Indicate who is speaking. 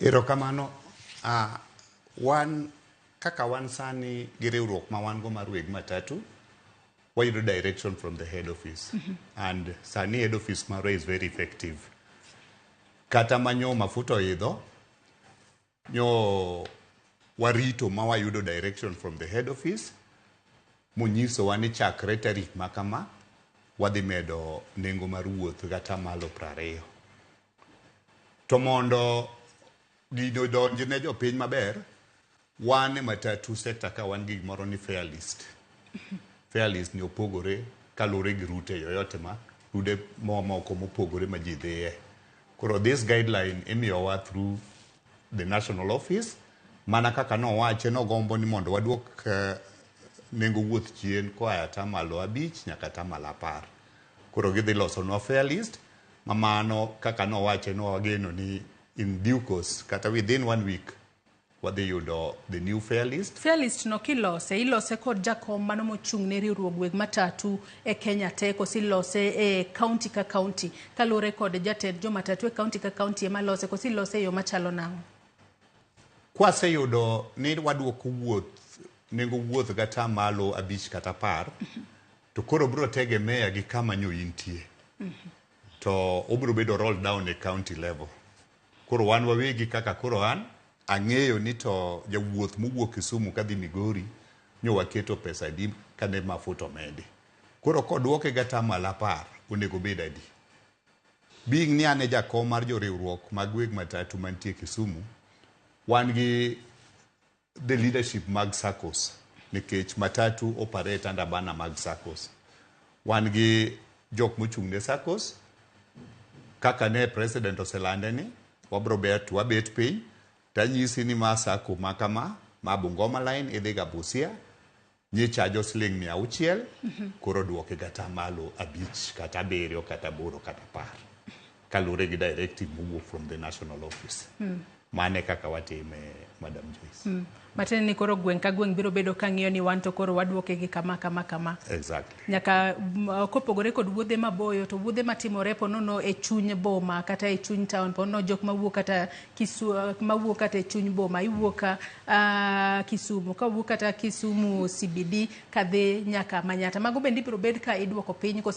Speaker 1: Erokamano. Wan kaka wan sani gi riwruok ma wan go mar weg matatu, wayudo direction from the head office. And sani head office marwa is very effective. Kata manyo mafuta oidho, nyo warito ma wayudo direction from the head office monyisowa ni chakre tarik ma kama wadhi medo nengo mar wuoth gatamalo 20. To mondo gino odonj ne jopiny maber, wan e matatu sector ka wan gi gimoro ni fare list. Fare list ni opogore kaluwore gi route yoyote ma route mamoko mopogore ma ji dhiye. Koro this guideline imiyowa through the national office mana kaka nowache nogombo ni mondo waduok nengo wuoth chien koa e atamalo 5 nyaka atamalo 10. Koro gidhi losonwa fare list ma mano kaka nowache no wageno ni in due course kata within one week wadhi yudo the new fare list.
Speaker 2: Fare list no kilose, ilose kod jakom mano mochung' ne riwruog weg matatu e Kenya te, koso ilose e county ka county kaluwore kod jatend jo matatu e county ka county ema lose, koso ilose e yo machalo nang'o?
Speaker 1: Kwaseyudo ni waduoko wuoth nengo wuoth gatamalo 5 kata 10, to koro biro tegemea gi kama nyo intie. To obiro bedo rolled down e county level. Koro wan wawegi kaka koro an ang'eyo ni to jawuoth mowuok Kisumu kadhi Migori nyo waketo pesa adi kane mafuta omedi. Koro koduoke gatamalo 10 onego bed adi? Being ni an e jakom mar joriwruok mag weg matatu mantie Kisumu, wan gi the leadership mag SACCOs nikech matatu operate under banner mag SACCOs. Wan gi jok mochung' ne SACCOs kaka ne president oselande ni wabro bet wabet piny tanyisi ni ma SACCO ma kama ma Bungoma line idhi ga Busia nyichajo siling 600 koro duoke gatamalo 5 kata 7 kata 8 kata 10 kaluwore gi directive mowuok from the national office. Mane kaka watime, Madam Joyce.
Speaker 2: Matiende ni koro gweng' ka gweng' biro bedo ka ng'iyo ni wan to koro waduoke gi kama kama kama.
Speaker 1: Exactly.
Speaker 2: Nyaka kopogore kod wuodhe maboyo to wuodhe matimore ponono e chuny boma kata e chuny town, ponono jok mawuok kata mawuok kata e chuny boma iwuok ka Kisumu ka wuok kata Kisumu CBD kadhi nyaka Manyata, mago bende ibiro bed ka iduoko piny koso?